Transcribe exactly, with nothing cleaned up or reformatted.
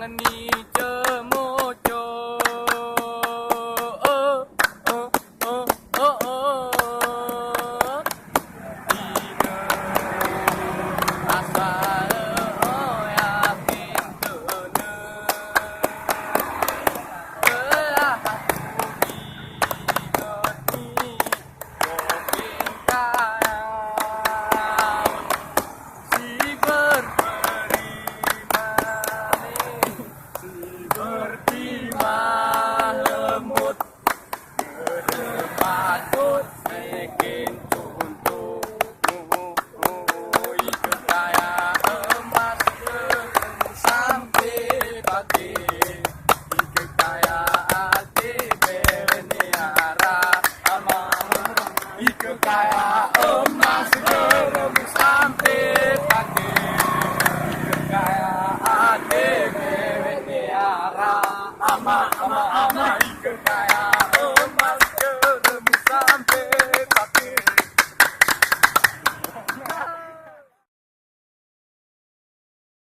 Ni ceumucok, oh, oh, oh, oh, oh. Ingat asai, oh, yakin keuneuk. Telah aku ingat ni, mungkin kaya. Si berberi manis, si bertimah lembut, terpatut bikin contoh. Ike kaya emas, sampai pagi. Ike kaya até, berniara ama. Ike kaya emas, geureumu sampai pagi. Ike kaya até, berniara ama, ama, ama. Ike kaya